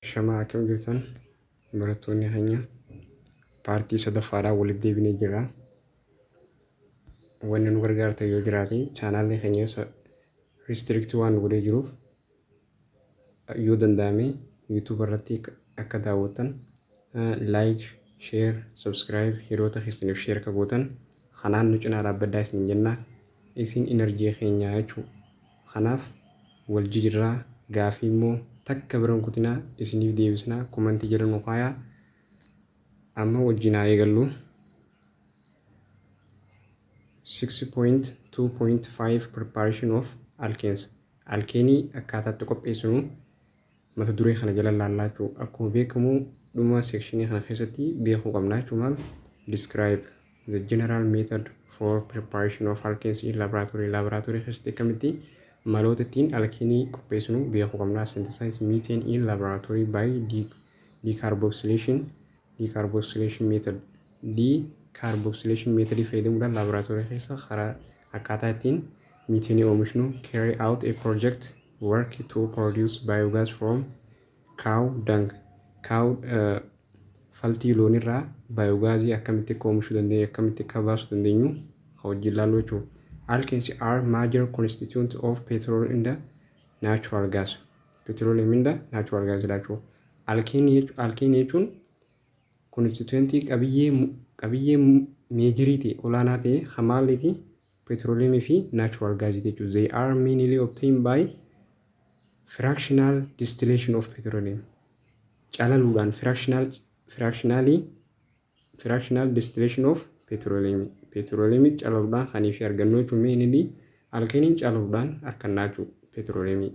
Ashamaa, akkam jirtan barattoonni keenya? Paartii sadaffaadhaan walitti deebinee jirra. Wanni nu gargaartan yoo jiraate, chaanaalli keenya restrict waan nu godhee jiruuf, yoo danda'ame YouTube irratti akka daawwattan, like, share, subscribe, hiriyoota keessaniif share akka gootan, kanaan nu cinaa dhaabbadhaa isin jenna. Isin energy keenyaa jechuudha. Kanaaf wal jijjiirraa, gaafii immoo takka bira hin kutinaa, isiniif deebisnaa. Komantii jala nu kaayaa. Amma wajjin haa eegallu. 6.2.5 Preparation of alkenes. Alkeenii akkaataatti qopheessinu mata duree kana jala laallaa jechuudha. Akkuma beekamu dhuma seekshinii kana keessatti beekuu qabna jechuudha. Maal? Describe the general method for preparation of alkenes in laboratory. Laboratory keessatti akkamitti maloota ittiin alkeenii qopheessinu beekuu qabna. Synthesize methane in laboratory by decarboxylation method. Decarboxylation method fayyadamuudhaan laboratory keessa karaa akkaataa ittiin methane oomishnu. Carry out a project work to produce biogas from cow dung. Cow faltii loonirraa biogasii akkamitti akka oomishuu dandeenyu, akkamitti akka baasuu dandeenyu hojii ilaallu jechuudha. Alkanes are major constituent of petrol in the natural gas. Petroleum in the natural gas jechuudha. Alkeenii jechuun constituentii, qabiyyee majorii ta'e, olaanaa ta'e hamaaliiti petroleumii fi natural gas jechuudha. They are mainly obtained by fractional distillation of petroleum. Calaluudhaan fractional distillation of petroleum. Petroleumii calaluudhaan kan fi argannu jechuun mainly alkeeniin calaluudhaan argannaa jechuudha petroleumii.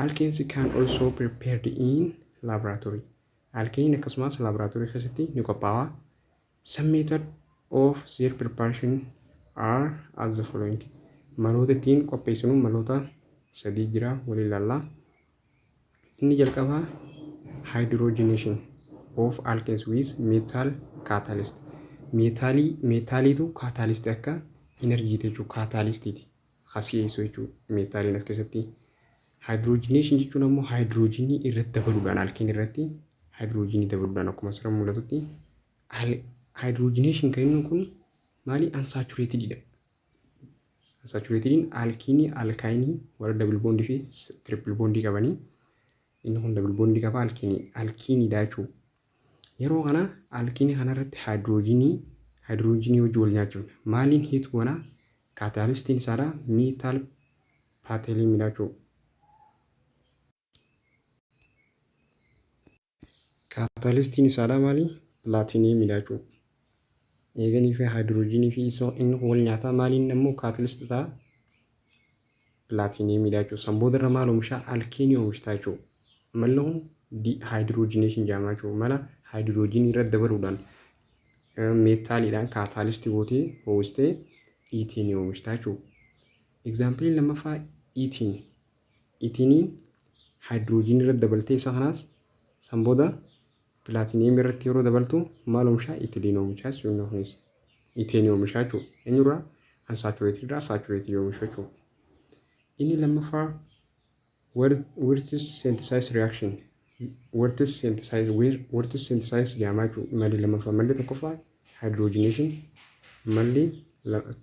Alkenes can also prepared in laboratory. Alkeeniin akkasumas laaboraatoorii keessatti ni qophaa'a. Some method of their preparation are as the following. Maloota ittiin qopheessinu maloota sadii jira, waliin ilaallaa. Inni jalqabaa hydrogenation of alkenes with metal catalyst. Meetaaliitu catalyst akka energy jechuudha. Catalystiiti. Kasi'eessu jechuudha meetaaliin as keessatti. Hydrogenation jechuun ammoo hydrogenii irratti dabaluudhaan, alkeen irratti hydrogenii dabaluudhaan, akkuma asirra mul'atutti. Hydrogenation kan inni kun maali? Unsaturatedidha. Unsaturatediin alkiinii, alkaayinii warra double bondii fi triple bondii qabanii, inni kun double bondii qaba, alkiiniidha jechuudha. Yeroo kana alkiinii kanarratti hydrogenii wajjin wal nyaachifna. Maaliin heat goona? Catalystiin isaadha metal palladiumidha jechuudha. Catalystiin isaadha maali? Platinumiidha jechuudha. Eeganii fi hydrogenii fi inni kun wal nyaataa, maaliin ammoo catalyst ta'a? Platinumiidha jechuudha. San boodarra maal oomishaa? Alkeenii oomishtaa jechuudha. Malli kun hydrogenation jedhama jechuudha. Mala hydrogenii irratti dabaluudhaan meetaaliidhaan catalystii gootee oomistee ethenii oomishtaa jechuudha. Exampleiin lammaffaa ethene. Etheniin hydrogenii irratti dabaltee isa kanaas san booda platinum irratti yeroo dabaltu maal oomishaa? Ethylene oomishaa jechuudha. Kunis ethenii oomishaa jechuudha. Eenyurraa? Unsaturated irraa saturated oomisha jechuudha. Inni lammaffaa Wurtz synthesis reaction. Wurtz synthesis jedhama jechuudha. Malli lammaffaa, malli tokkoffaa hydrogenation, malli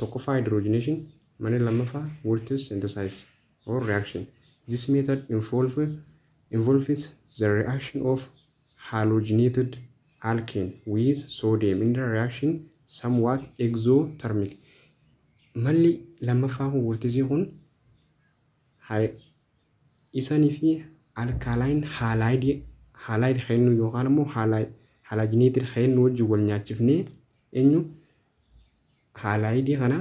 tokkoffaa hydrogenation, malli lammaffaa Wurtz synthesis or reaction. This method involves the reaction of halogenated alkane with sodium in the reaction somewhat exothermic. Malli lammaffaa kun, Wurtzii kun, isanii fi alkyl halide kennu yookaan immoo halogenated kennu wajjin wal nyaachifnee, eenyu halidii kana,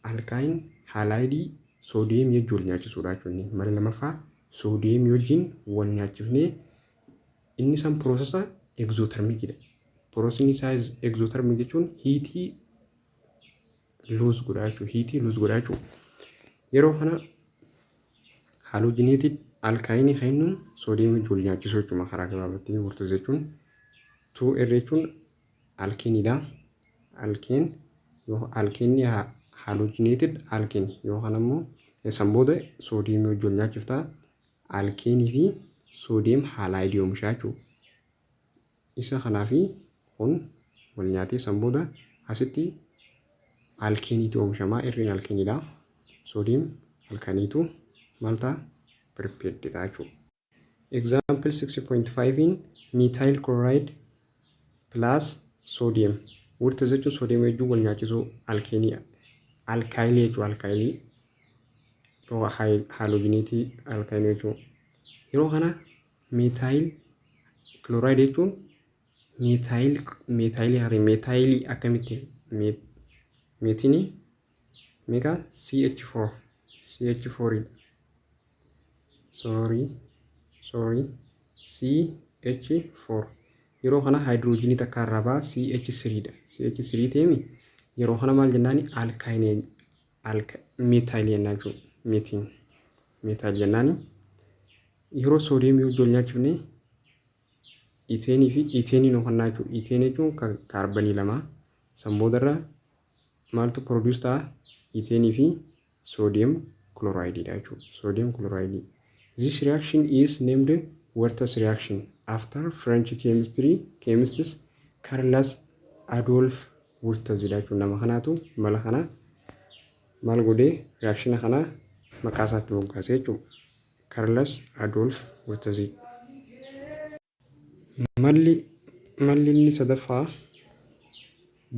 alkyl halidii soodiyeemii wajjin wal nyaachisuudha jechuudha. Malli lammaffaa soodiyeemii wajjin wal nyaachifnee, inni san processa exothermicidha. Processni isaa exothermic jechuun heatii lose godha jechuudha. Heatii lose godha jechuudha. Yeroo kana halogenated alkyneii kennuun soodiyeemii wajjin wal nyaachisuu jechuudha karaa gabaabatti Wurtz jechuun. 2R jechuun alkeneiidha. Alkane yoo alkeneni halogenated alkane yookaan ammoo san booda soodiyeemii wajjin wal nyaachiftaa alkeneii fi Sodium halide oomishaa jechuudha. Isa kanaafi kun wal nyaatee san booda asitti alkeneiitu oomishamaa. Irriin alkeneiidha. Sodium alkaneiitu maal ta'a? Prepared ta'a jechuudha. Example 6.5 in methyl chloride plus sodium. Wurtz jechuun sodium wajjin wal nyaachisuu alkeneii, alkylii jechuudha, alkylii halogenateii alkyneii jechuudha. Yeroo kana methyl chloride jechuun methyl methylii haa ta'e, methylii akkamitti methyleii meeqa? CH4 CH4 dha. Sorry, sorry, CH4. Yeroo kana hydrogenii takka irraa ba'a, CH3 dha. CH3 ta'emi yeroo kana maal jennaani? Alkyneii methylii jennaan jechuudha. Methene methyl jennaani. Yeroo sodiumii wajjin wal nyaachifne etheneii fi etheneii nu kennaa jechuudha. Ethene jechuun kan kaarbanii lama. San boodarra maaltu produce ta'a? Etheneii fi sodium chloride dha jechuudha. Sodium chloride. This reaction is named Wurtz reaction after French chemistry chemists Carlos Adolphe Wurtz dha jechuudha. Nama kanaatu mala kana maal godhee reaction kana maqaa isaatti moggaase jechuudha. Carlos Adolphe Wurtz. Malli inni sadaffaa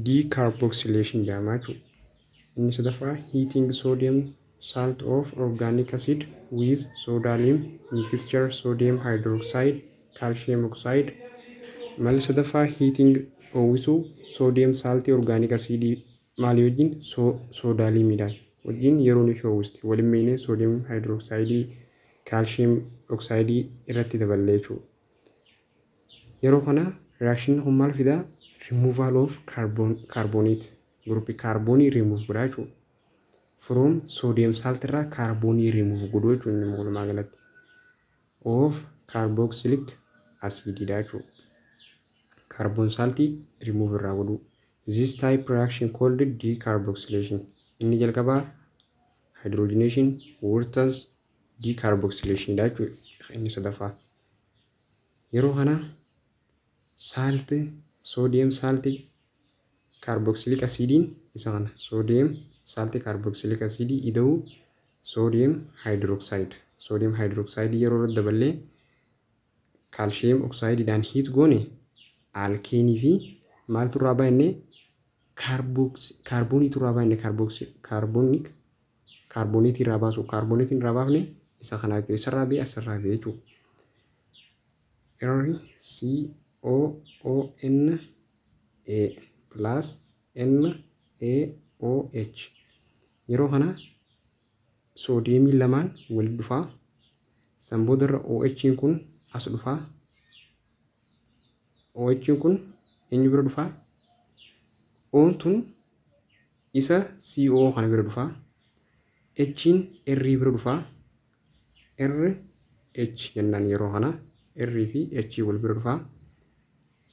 decarboxylation jedhama jechuudha. Inni sadaffaa heating sodium salt of organic acid with soda lime mixture, sodium hydroxide, calcium oxide. Malli sadaffaa heating, oowwisuu, sodium salt organic acid maalii wajjin? Soda limeiidhaan wajjin yeroo nuti oowwiste waliin meynee sodium hydroxide, calcium oxide irratti daballee jechuudha. Yeroo kana reaction kun maal fidaa? Removal of carbon, carbonate groupii kaarboonii remove godhaa jechuudha. From sodium salt irraa kaarboonii remove godhuu jechuudha inni walumaa galatti. Of carboxylic acid dha jechuudha. Carbon saltii remove irraa godhuu. This type reaction called decarboxylation. Inni jalqabaa hydrogenation, Wurtz, decarboxylation dha jechuudha inni sadaffaa. Yeroo kana salt, sodium salt carboxylic acidiin isa kana sodium salt carboxylic acidii ida'uu sodium hydroxide. Sodium hydroxide yeroo irratti daballee calcium oxideidhaan heat goone alkeneii fi maaltu irraa baay'inne? Kaarbooniitu irraa baay'inne, carbonic carbonateii irraa baasu, carbonateiin irraa baafne isa kanaa jechuudha. Isarraa ba'e, asirraa ba'e jechuudha. R C O O N A plus N A O H. Yeroo kana sodiumiin lamaan walitti dhufaa. San boodarra OH kun as dhufaa. OH kun eenyu bira dhufaa? O'n tun isa CO kana bira dhufaa. H'n R bira dhufaa. R H jennaan yeroo kana R fi H wal bira dhufaa.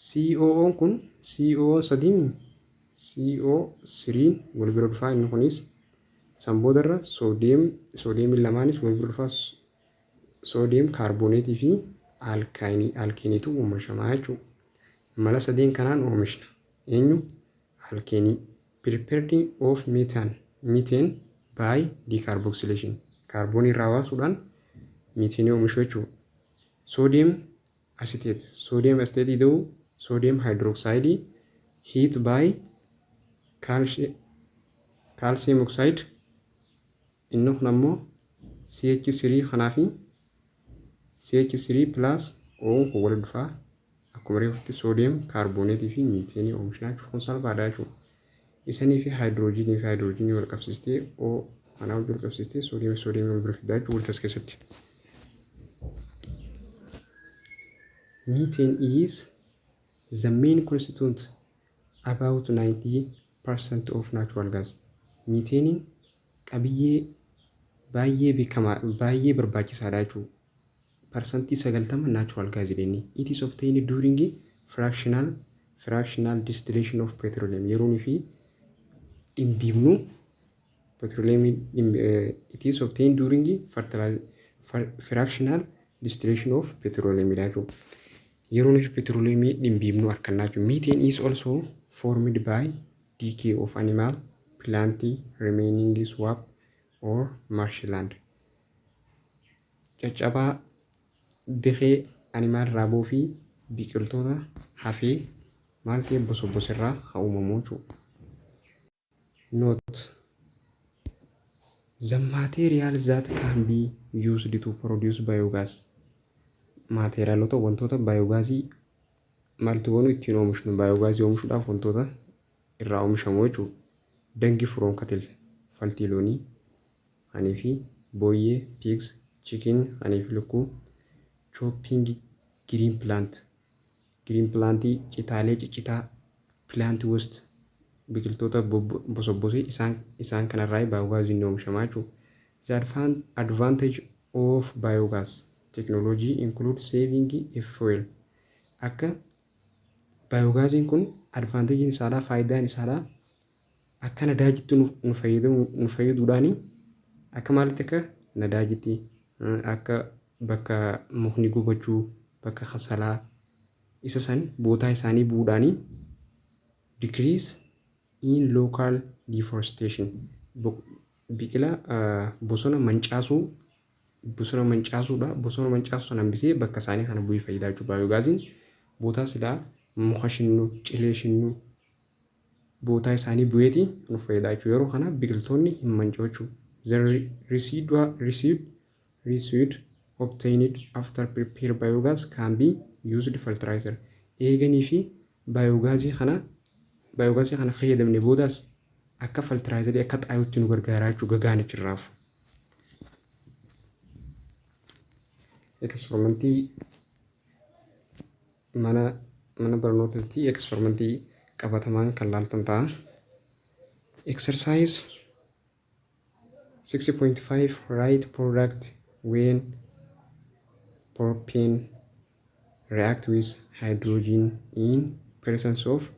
COO'n kun CO sadiini CO threeiin wal bira dhufaa. Inni kunis san boodarra sodium, sodiumiin lamaanis wal bira dhufaa, sodium carbonateii fi alkyneii alkeneiitu oomishamaa jechuudha. Mala sadeen kanaan oomishna. Eenyu? Alkeneii. Prepared of methane, methane by decarboxylation. Kaarboonii irraa baasuudhaan methaneii oomishuu jechuudha. Sodium acetate. Sodium acetate ida'uu sodium hydroxide heat by calcium oxide. Inni kun ammoo CH3 kanaa fi CH3 plus O kun walitti dhufaa. Akkuma reefutti sodium carbonateii fi methaneii oomishnaa jechuudha. Kun salphaadha jechuudha. Isanii fi hydrogenii fi hydrogenii wal qabsiistee, O kanaa wal qabsiistee, sodium sodiumii wal bira fidaa jechuudha walitti as keessatti. Methane is the main constituent, about 90% of natural gas. Methaneiin qabiyyee baay'ee beekamaa, baay'ee barbaachisaadha jechuudha. 90% natural gas jedhanii. It is obtained during fractional distillation of petroleum. Yeroo nuyi dhimbiibnu petroleum, it is obtained during fractional Distillation of petroleum jechuudha. Yeroo nuti petroleumii dhimbiibnu harkannaa jechuudha. Methane is also formed by decay of animal, plant remaining, swamp or marshland. Caccabaa dirree animal raaboo fi biqiltoota hafee maal ta'e bosobosirraa haa uumamu jechuudha. Note: The material that can be used to produce biogas. Maateriyaalota, wantoota biogasii maaltu goonu ittiin oomishnu, biogasii oomishuudhaaf wantoota irraa oomishamu jechuudha. Dung from cattle, faltii loonii anii fi booyyee, pigs, chicken anii fi lukkuu, chopping green plant, green plantii citaalee ciccitaa, plant waste, biqiltoota bosobbosee, isaan kanarraa biogasii ni oomishamaa jechuudha. The advantage of biogas technology include saving a fuel. Akka biogasiin kun advantageiin isaadhaa, faayidaan isaadhaa, akka nadaajitti nu fayyadamu nu fayyaduudhaani, akka maalitti, akka nadaajitti, akka bakka mukni gubachuu, bakka kasalaa isa san bootaa isaanii bu'uudhaani, decrease in local deforestation, biqila bosona mancaasuu, bosona mancaasuudha, bosona mancaasuu sana hambisee bakka isaanii kana bu'ee fayyidaa jechuudha. Biogasiin bootaa silaa muka shinnu, cilee shinnu, bootaa isaanii bu'eeti nu fayyadaa jechuudha. Yeroo kana biqiltoonni hin manca'u jechuudha. The residue obtained after prepare biogas can be used fertilizer. Eeganii fi biogasii kana fayyadamne boodaas akka fertilizerii, akka xaayootti nu gargaaraa jechuudha gagaan achirraaf. Eksperimentii mana barnootaatti eksperimentii qabatamaan kan laaltan ta'a. Exercise 6.5: Write product when propane react with hydrogen in presence of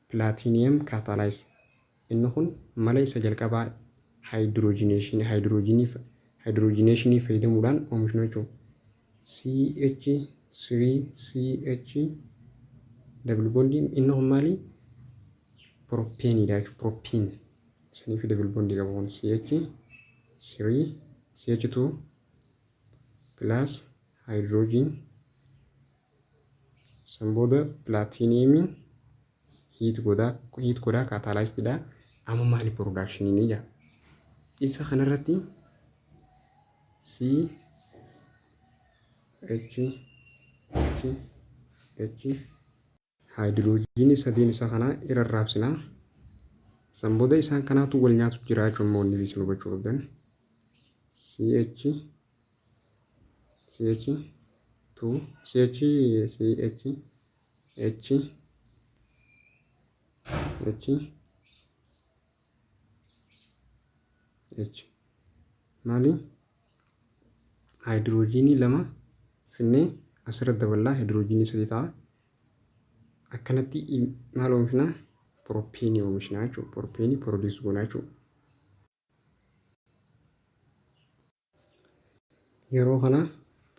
platinum catalyst. Inni kun mala isa jalqabaa hydrogenationii fayyadamuudhaan oomishnu jechuudha. CH3 CH double bondiin inni kun maali? Propaneiidha jechuudha. Propene sanii fi double bondii qaba kun CH3 CH2 plus hydrogen. San booda platinumiin heat godhaa, catalystidha. Amma maali productioniin jaa? Isa kanarratti C H H H hydrogenii sadiin isa kanaa irra raabsinaa. San booda isaan kanaatu wal nyaatu jira jechuun immoo inni isin hubachuu qabdan. C H C H 2 C H C H H H H maali? Hydrogenii lama finnee asirra daballaa, hydrogenii sadii ta'a. Akkanatti maal oomishnaa? Propaneii oomishnaa jechuudha. Propaneii produce goonaa jechuudha. Yeroo kana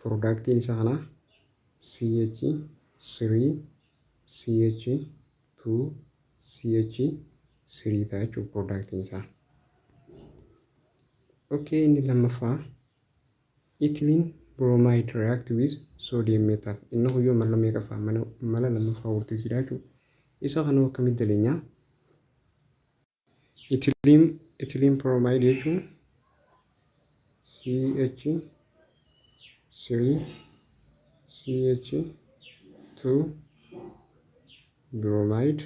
productiin isa kanaa CH 3 CH 2 CH 3 ta'a jechuudha productiin isaa. Okay, inni lammaffaa ethylene bromide react with sodium metal. Inni huyyoo mala meeqaffaa, mala lammaffaa wurteessidha jechuudha. Isa kana akkamitti daleenyaa? Ethylene bromide jechuun CH 3 CH 2 bromide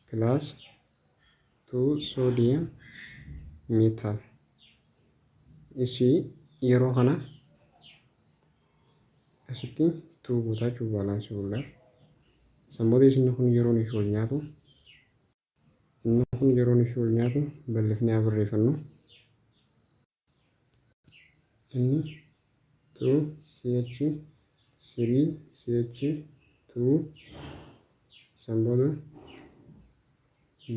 plus 2 sodium metal. Isii yeroo kana asitti 2 guutaa jechuudha balanceii godhuudhaaf. San booda isin kun yeroo inni wal nyaatu, inni kun yeroo inni wal nyaatu, bal'ifnee haa barreeffannu. Inni 2 CH 3 CH 2, san booda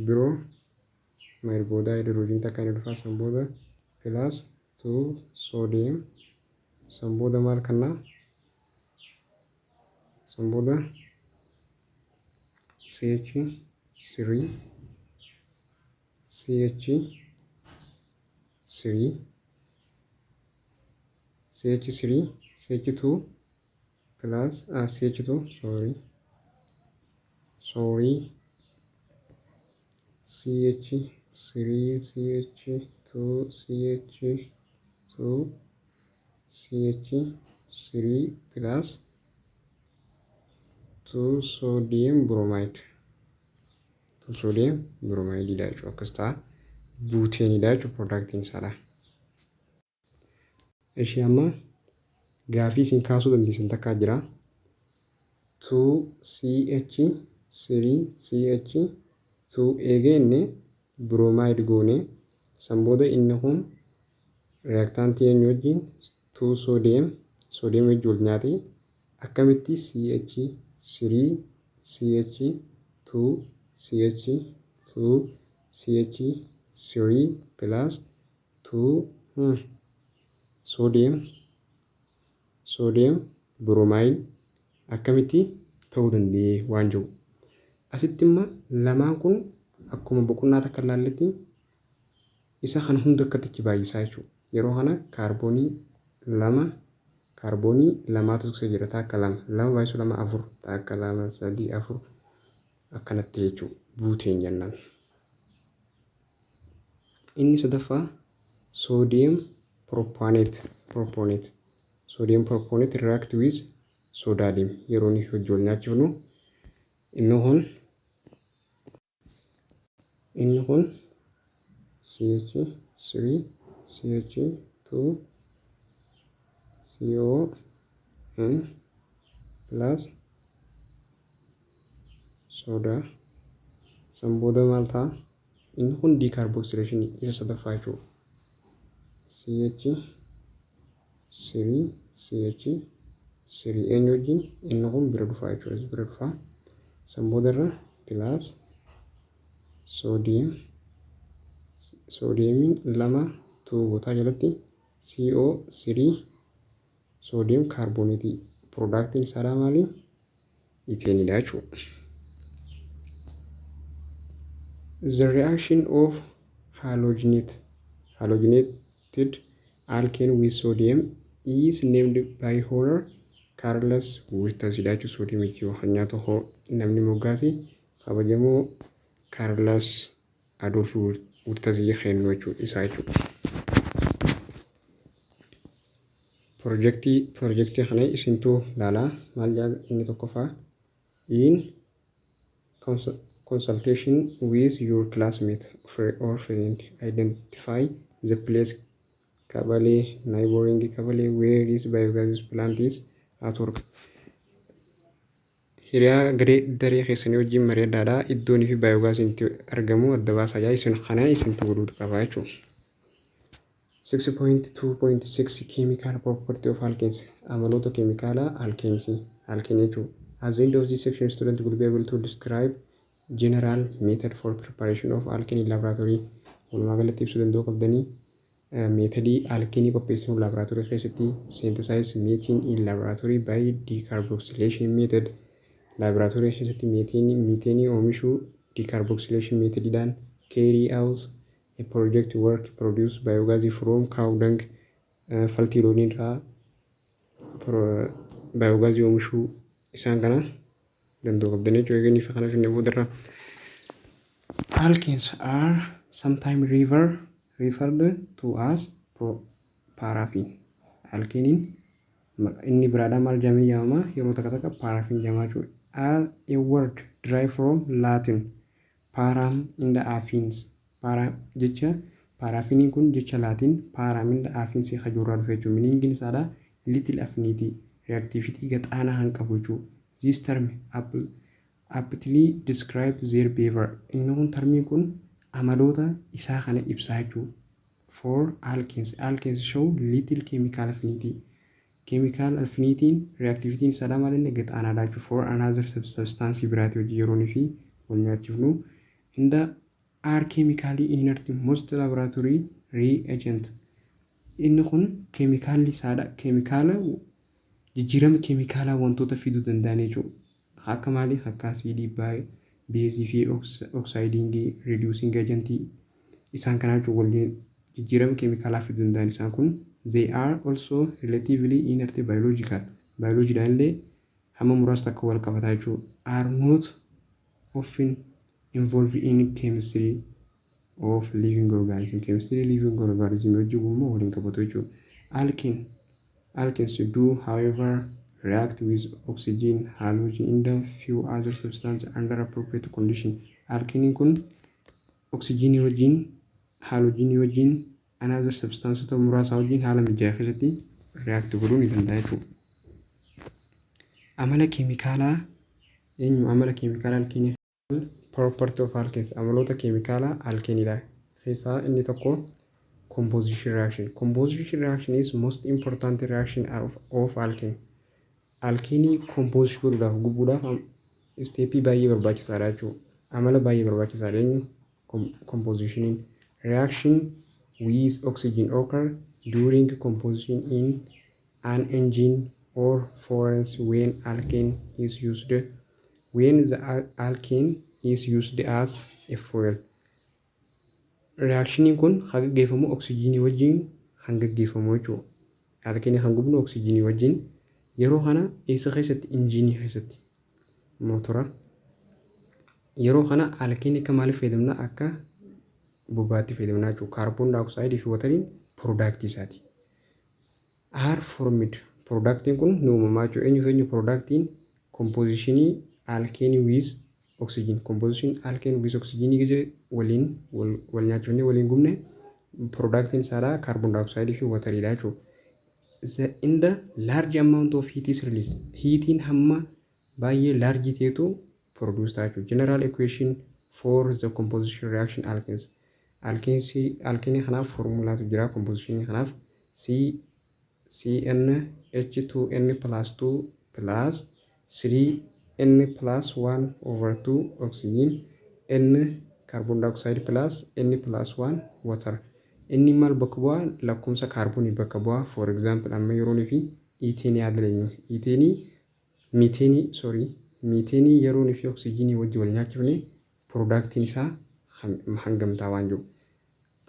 bromide booda hydrogen takka ni dhufa, san booda plus 2 sodium San booda maal kannaa? San booda CH3 CH3 CH3 CH2 plus CH2, sorry, sorry, CH3 CH2 CH2 CH3 plus 2 sodium bromide, 2 sodium bromide dha jechuudha. Akkas ta'a, butenedha jechuudha productiin isaadha. Ishee amma gaafii isin kaasuu dandeessan takkaa jira. 2 CH 3 CH 2 eegee inni bromide goone, san booda inni kun reactantii eenyu wajjin, 2 sodium wajjin wal nyaate, akkamitti CH 3 CH 2 CH 2 CH 3 plus 2 sodium bromide akkamitti ta'uu danda'e waan jiru. Asitti immoo lamaan kun akkuma boqonnaa takka ilaalletti isa kana hunda akkatti baay'isaa jechuudha. Yeroo kana kaarboonii lama, kaarboonii lamaatu keessa jira, takka, lama, lama baay'isu lama afur, takka, lama, sadii, afur, akkanatti jechuudha butane jennaan. Inni sadaffaa sodium propionate, sodium propionate react with soda lime yeroo inni hojii wal nyaachifnu, inni kun CH3 CH2 CON plus soda. San booda maal ta'a? Inni kun decarboxylation isa sadaffaa jechuudha. CH3 CH3 eenyu wajjin? Inni kun bira dhufaa jechuudha, bira dhufaa. San booda irra plus sodium, sodiumiin lama tuubotaa jalatti CO3 sodium carbonate. Productiin isaadhaa maali? Ethanedha jechuudha. The reaction of halogenated alkane with sodium is named by honor Charles Wurtz dha jechuudha. Sodiumichi kan nyaata namni moggaase kabajamoo Charles Adolf Wurtz kennu jechuudha isaa jechuudha. Projectii kana isintuu ilaalaa. Maal jedha inni tokkoffaa? In consultation with your classmate or friend, identify the place, Kabale, neighboring Kabale, where is biogas plant is at work. Hiriyaa garee daree keessanii wajjin mari'adhaadha. Iddoon fi biogasiin itti argamu adda baasaa jaa. Isin kana isintu godhuutu qaba jechuudha. 6.2.6 Chemical property of alkanes, amaloota keemikaalaa alkanes, alkane jechuudha. At the end of this section, student will be able to describe general method for preparation of alkane in laboratory. Walumaa galatti ibsuu danda'uu qabdanii methodii alkaneii qopheessinu laaboraatoorii keessatti, synthesize methane in laboratory by decarboxylation method, laaboraatoorii keessatti methaneii oomishuu decarboxylation methodidhaan, carry out a project work, produce biogas from cow dung, faltii loonii irraa biogasii oomishuu, isaan kana danda'uu qabdanii jechuudha. Eeganii fi kana finne boodarra. Alkanes are sometimes referred to as paraffin. Alkaneiin inni biraadhaa maal jedhamee yaamama? Yeroo takka takka paraffin jedhama jechuudha. A word derived from Latin param and affinis. Para jecha paraffiniin kun jecha Latin param and affinis kajuurraa dhufe jechuudha. Meaningiin isaadha little affinity, reactivity gaxaanaa kan qabu jechuudha. This term aptly describe their behavior. Inni kun termiin kun amaloota isaa kana ibsaa jechuudha. For alkanes, alkanes show little chemical affinity. Chemical affinity, reactivity isaadha maal inni gaxaanaadha jechuudha. For another substance biraati hojii yeroonii fi wal nyaachifnu. And are chemically inert most laboratory reagent. Inni kun keemikaalli isaadha. Keemikaala jijjiirama keemikaalaa wantoota fiduu danda'an jechuudha. Akka maalii? Akka asiidii, beezii fi oxidizing, reducing agentii isaan kanaa jechuun waliin jijjiirama keemikaalaa fiduu danda'an isaan kun. They are also relatively inert biological. Biolojiidhaan illee hamma muraasa takka wal qabataa jechuudha. Are not often involved in chemistry of living organism. Chemistry living organism wajjin immoo waliin qabatu jechuudha. Alkanes do, however, react with oxygen, halogen and a few other substances under appropriate condition. Alkaniin kun oksijiinii wajjin, halogenii wajjin, another substanceota muraasa wajjin haala mijaa'aa keessatti react godhuu ni danda'a jechuudha. Amala keemikaalaa eenyu? Amala keemikaalaa alkeenii, property of alkanes, amaloota keemikaalaa alkeeniidha. Keessaa inni tokko composition reaction. Composition reaction is most important reaction of alkane. Alkeenii composition godhuudhaaf, gubuudhaaf stepii baay'ee barbaachisaadha jechuudha. Amala baay'ee barbaachisaadha eenyu? Compositioniin. Reaction with oxygen occur during composition in an engine or furnace when alkane is used, when the alkane is used as a fuel. Reactioniin kun kan gaggeeffamu oksijiinii wajjin kan gaggeeffamu jechuudha. Alkeenii kan gubnu oksijiinii wajjin yeroo kana eessa keessatti? Injiinii keessatti, mootora. Yeroo kana alkeenii akka maaliif fayyadamna? Akka bobaatti fayyadamna jechuudha. Kaarboon daayoksayidii fi wateriin productii isaati. Are formed, productiin kun ni uumamaa jechuudha. Eenyu eenyu productiin? Compositionii alkeenii with oxygen. Composition alkane with oxygenii gisee waliin wal nyaachifnee waliin gubne productiin isaadhaa kaarboon daayoksayidii fi wateriidha jechuudha. The in the large amount of heat is released. Heatiin hamma baay'ee large ta'etu produce ta'a jechuudha. General equation for the composition reaction alkanes. Alkeenii kanaaf formulaatu jira composition kanaaf: C Cn H2n plus 2 plus 3n plus 1 over 2 oxygen n carbon dioxide plus n plus 1 water. Inni maal bakka bu'aa? Lakkoomsa kaarboonii bakka bu'aa. For example, amma yeroonii fi iiteenii yaada iiteenii, miiteenii, sorry, miiteenii yeroonii fi oksijiinii wajji wal nyaachifne productiin isaa hangamtaa waan jiru.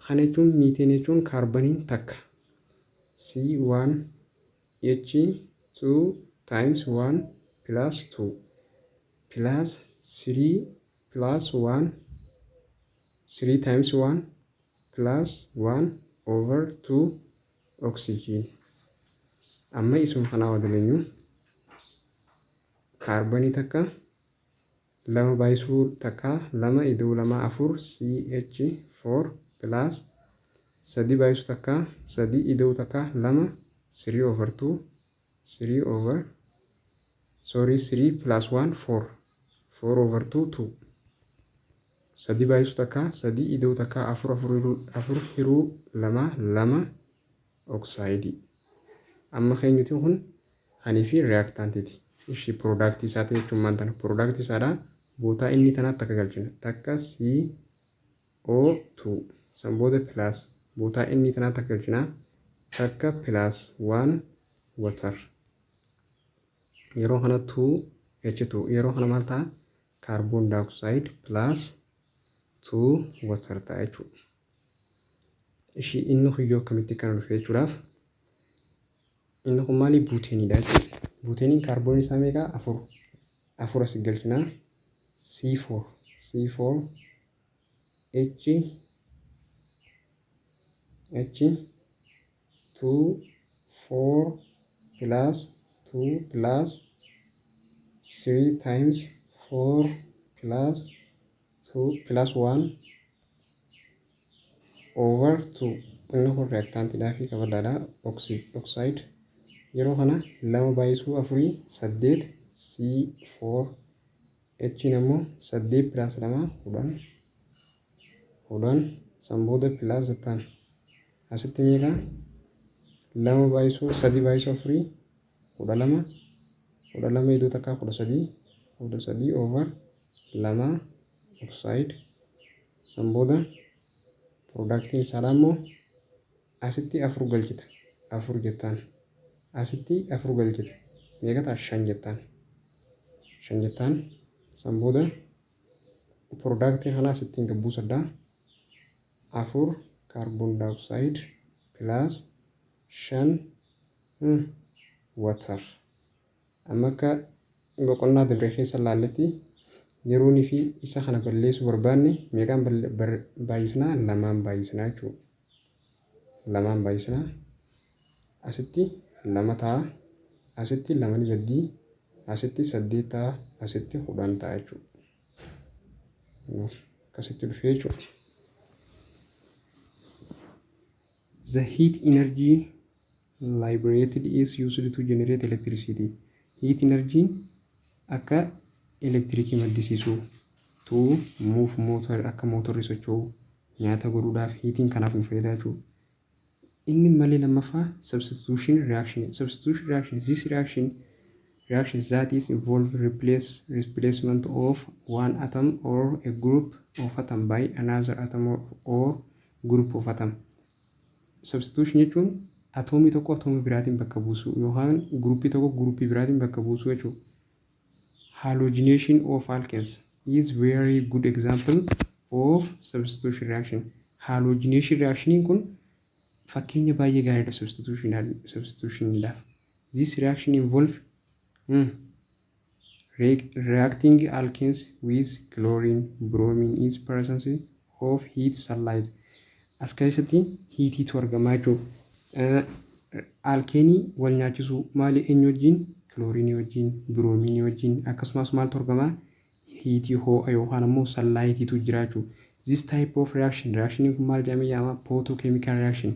Kana jechuun miiteenii jechuun kaarboniin takka C1 H2 times 1 plus 2 plus 3 plus 1, 3 times 1 plus 1 over 2 oxygen. Amma isuma kanaa wadaleenyu kaarbonii takka lama baay'isuu takka lama ida'uu lama afur CH4 plus sadi baay'isuu takka sadi ida'uu takka lama 3 over 2, 3 over, sorry, 3 plus 1 4, 4 over 2 2. Sadi baay'isuu takka sadi ida'uu takka afur, afur hiruu lama lama oksaayidii. Amma keenyuti kun kanii fi reactantiiti. Ishii productii isaati jechuun maal tana? Productii isaadhaa bootaa inni tanaatti akka galchina. Takka CO2 san booda plus bootaa inni tanaatti akka galchina. Takka plus 1 water. Yeroo kana 2 H2, yeroo kana maal ta'a? Carbon dioxide plus 2 water ta'a jechuudha. Ishii inni kun akkamitti kana dhufe jechuudhaaf, inni kun maali? Buteeniidha jechuudha. Buteeniin kaarboon isaa meeqa? Afur. Afur as galchinaa. C4 C4 H H 2 4 plus 2 plus 3 times 4 plus 2 plus 1 over 2. Inni kun reactantiidhaa fi kabadaadha oxide. Yeroo kana lama baay'isuu afurii saddeet C4 H ammoo saddeet plus lama 10, 10 san booda plus jettaan asitti meeqa? Lama baay'isuu sadi baay'isuu afurii 12, 12 iddoo takkaa 13, 13 over lama oxide. San booda productiin isaadha immoo Asitti afur galchita. Afur jettaan. Asitti afur galchita. Meeqa ta'a? Shan jettaan. Shan jettaan. San booda productii kana asittiin gabbuusadhaa. Afur carbon dioxide plus shan water. Amma akka boqonnaa dabre keessa laalletti, yeroonii fi isa kana balleessuu barbaanne meeqaan baay'isnaa? Lamaan baay'isnaa jechuudha. Lamaan baay'isnaa. Asitti lama ta'a. Asitti lama ni baddii. Asitti saddeet ta'a. Asitti 10 ta'a jechuudha. Akkasitti dhufee jechuudha. The heat energy liberated is used to generate electricity. Heat energy akka elektirikii maddisiisu, to move motor, akka motorri socho'u, nyaata godhuudhaaf heatiin kanaaf nu fayyada jechuudha. Inni malee lammaffaa substitution reaction. Substitution reaction, this reaction that is involve replacement of one atom or a group of atom by another atom or group of atom. Substitution jechuun atoomii tokko atoomii biraatiin bakka buusuu yookaan groupii tokko groupii biraatiin bakka buusuu jechuudha. Halogenation of alkanes is very good example of substitution reaction. Halogenation reactioniin kun fakkeenya baay'ee gaariidha substitutioniidhaaf. This reaction involve reacting alkanes with chlorine, bromine is presence of heat, sunlight. As keessatti heatiitu argamaa jechuudha. Alkaneii wal nyaachisuu maali, eenyu wajjin? Chlorineii wajjin, bromineii wajjin. Akkasumas maaltu argamaa? Heatii, ho'a yookaan ammoo sunlightiitu jira jechuudha. This type of reaction, reactioniin kun maal jedhamee yaamama? Photochemical reaction.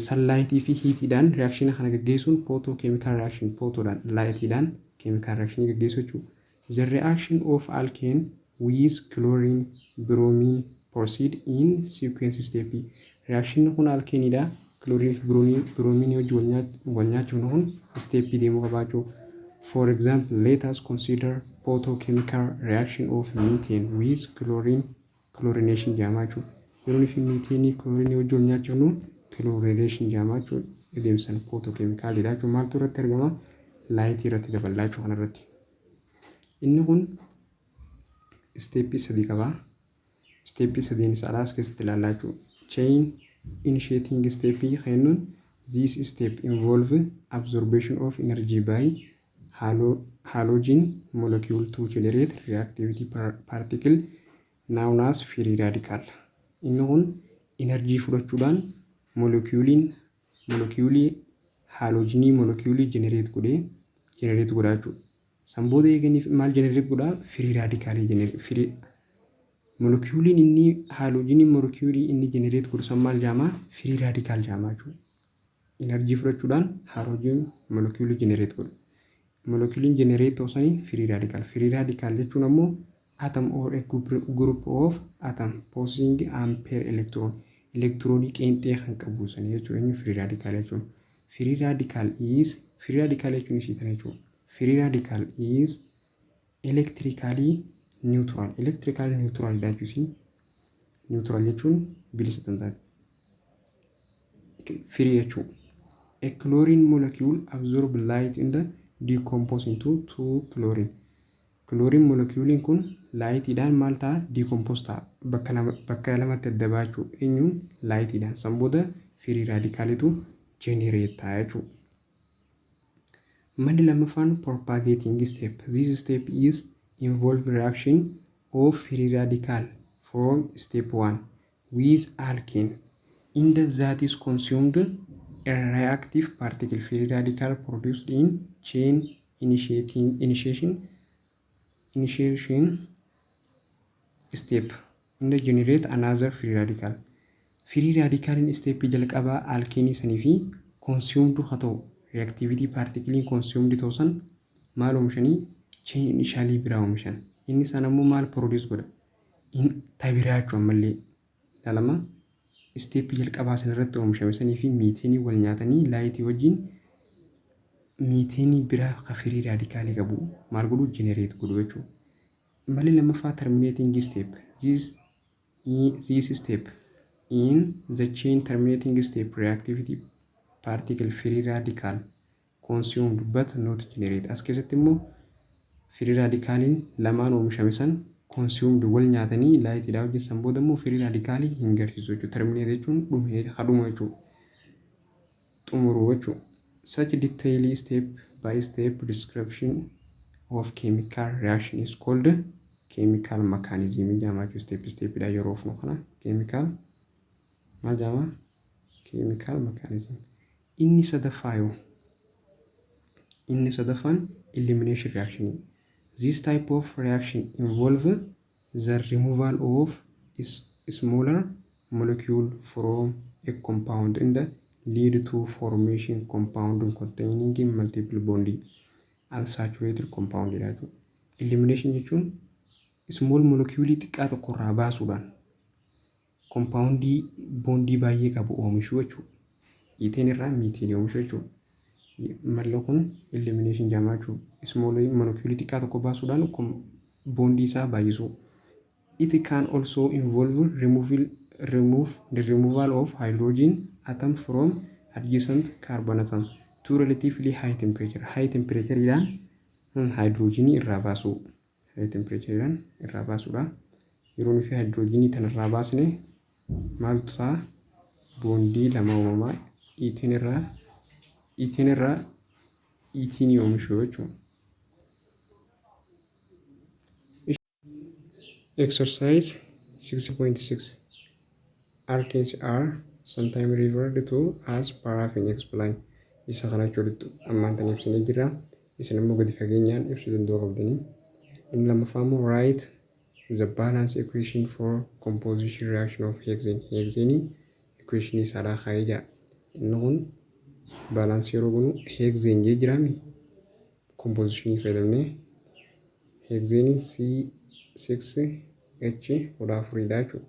Sunlightii fi heatiidhaan reaction kana gaggeessuun photochemical reaction, photodhaan, lightiidhaan chemical reaction gaggeessuu jechuudha. The reaction of alkane with chlorine, bromine proceed in sequence step. Reaction kun alkaneiidha. Chlorine fi bromine wajjin wal nyaachuun kun step deemuu qabaa jechuudha. For example, let us consider photochemical reaction of methane with chlorine, chlorination jedhama jechuudha. Yeroo fi methaneii chlorine wajjin wal nyaachifnu chlorination jedhama jechuudha. Adeemsan photochemicalidha jechuudha. Maaltu irratti argama? Lightii irratti daballaa jechuudha kanarratti. Inni kun stepii sadii qaba. Stepii sadiin isaadha as keessatti ilaallaa jechuudha. Chain initiating stepii kennuun, this step involve absorption of energy by halogen molecule to generate reactivity particle known as free radical. Inni kun energy fudhachuudhaan moleculeii halogenii moleculeii generate godhee, generate godhaa jechuudha. San booda eeganiif maal generate godhaa? Free radicalii. Free moleculeiin inni halogenii moleculeii inni generate godhu san maal jedhama? Free radical jedhama jechuudha. Energy fudhachuudhaan halogen moleculeii generate godhu. Moleculeiin generate ta'u sanii free radical. Free radical jechuun ammoo atom or a group of atom possessing unpaired electron. Elektiroonii qeenxee kan qabu sanii jechuudha. Inni free radical jechuun. Free radical is, free radical jechuun isii kana jechuudha. Free radical is electrically neutral. Electrically neutral dha jechuun, neutral jechuun bilisa kan taate. Free jechuudha. A chlorine molecule absorb light in the decompose into two chlorine. Chlorine moleculeiin kun lightiidhaan maal ta'a? Decompose ta'a. Bakka lama, bakka lamatti adda ba'a jechuudha. Eenyuun? Lightiidhaan. San booda free radicalitu generate ta'a jechuudha. Malli lammaffaan propagating step. This step is involve reaction of free radical from step 1 with alkane in the that is consumed a reactive particle, free radical produced in chain initiating initiation step in the generate another free radical. Free radical in step jalqabaa alkaneii sanii fi consumed haa ta'u, reactivity particleiin consumed ta'u san maal oomishanii? Chain initialii biraa oomishan. Inni san ammoo maal produce godha? Ta biraa jechuun ammallee lama stepii jalqabaa san irratti oomishame sanii fi methaneii wal nyaatanii lightii wajjin methaneii biraa ka free radicalii qabu maal godhu? Generate godhu jechuudha. Malli lammaffaa terminating step. This step In the chain terminating step, reactivity particle free radical consumed but not generate. As keessatti immoo free radicaliin lamaan oomishame san consumed wal nyaatanii lightiidhaa hojjetan booda immoo free radicalii hin garsiisu jechuudha. Terminate jechuun dhumee hadhuma jechuudha. Xumuruu jechuudha. Such detailed step by step description of chemical reaction is called chemical mechanism jedhama jechuudha. Step stepidha yeroo oofnu kana chemical maal jedhama? Chemical mechanism. Inni sadaffaa yoo inni sadaffaan elimination reaction. This type of reaction involve the removal of smaller molecule from a compound and lead to formation compound containing multiple bond, unsaturated compound jedha jechuudha. Elimination jechuun small molecule xiqqaa tokko irraa baasuudhaan compoundii bondii baay'ee qabu oomishuu jechuudha. Ethane irraa methaneii oomishuu jechuudha. Malli kun elimination jedhama jechuudha. Small molecule xiqqaa tokko baasuudhaan bondii isaa baay'isuu. It can also involve removal remove the removal of hydrogen atom from adjacent carbon atom to relatively high temperature. High temperature dhaan hydrogenii irraa baasuu. High temperature dhaan irraa baasuudha. Yeroo nuti hydrogenii tana irraa baasne maaltu ta'a? Bondii lama uumamaa ethane irraa etheneii oomishuu jechuudha. Exercise 6.6. Alkanes are sometimes referred to as paraffin. Explain. Isa kana jechuudha, ammaan tan ibsinee jira. Isin immoo gadi fageenyaan ibsuu danda'uu qabdanii. Inni lammaffaa immoo write the balance equation for composition reaction of hexane. Hexane equation isaadhaa kaa'ee jira. Inni kun balance yeroo goonu hexane jee jiraami. Composition fayyadamnee hexane C6H 14dha jechuudha.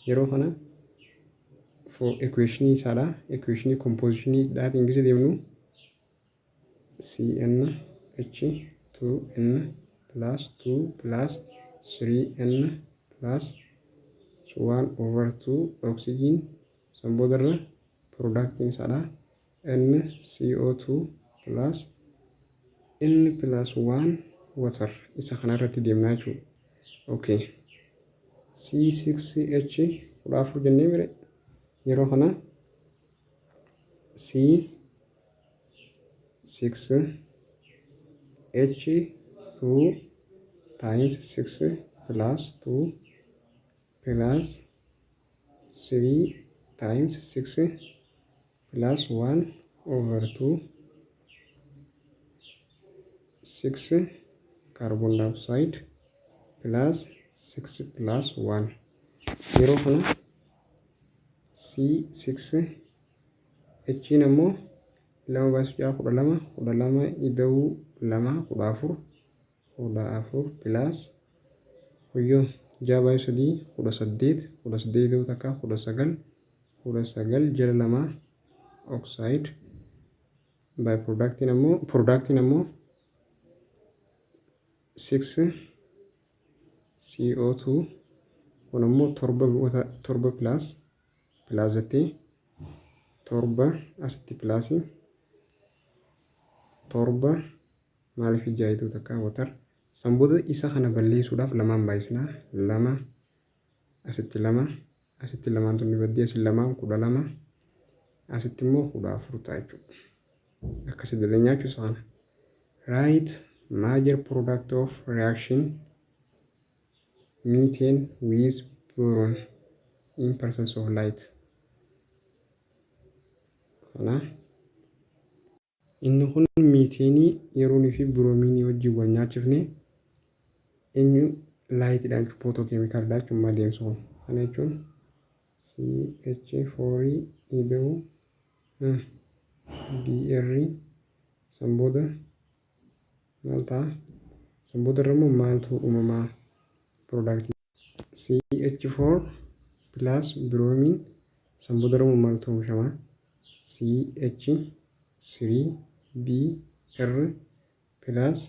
Yeroo kana for equation isaadha. Equation composition dhaatiin gisa deemnu Cn H 2n plus 2 plus 3n plus 1 over 2 oxygen san boodarra productiin isaadha N CO2 plus N plus 1 water isa kana irratti deemnaa jechuudha. Okay. C6H 14 jennee mire yeroo kana C 6 H 2 times 6 plus 2 plus 3 times 6 plus 1 over 2 6 carbon dioxide plus 6 plus 1. Yeroo kana C6 H ammoo lama baay'isu ja'a 12, 12 ida'uu lama 14, 14 plus hoyyoo ja'a baay'isu sadii 18, 18 ida'uu takka 19, 19 jala lama oxide by productiin ammoo 6 CO2 kun ammoo torba torba plus plus jettee torba asitti plusii torba maaliif ijaayituu takka water. San booda isa kana balleessuudhaaf lamaan baay'isnaa, lama asitti, lama asitti, lamaan tun baddee asin lamaan 12, asitti immoo 14 ta'a jechuudha. Akkasitti daleenyaa jechuudha isa kana. Write major product of reaction methane with boron in presence of light. Kana inni kun methaneii yeroo fi bromineii wajjin wal nyaachifne eenyu lightiidhaan photochemicalidha jechuun maal deemsu kun. Kana jechuun CH4 ida'uu Br san booda maal ta'a? San booda irra immoo maaltu uumamaa product CH4 plus bromine san booda irra immoo maaltu oomishamaa? CH3 Br plus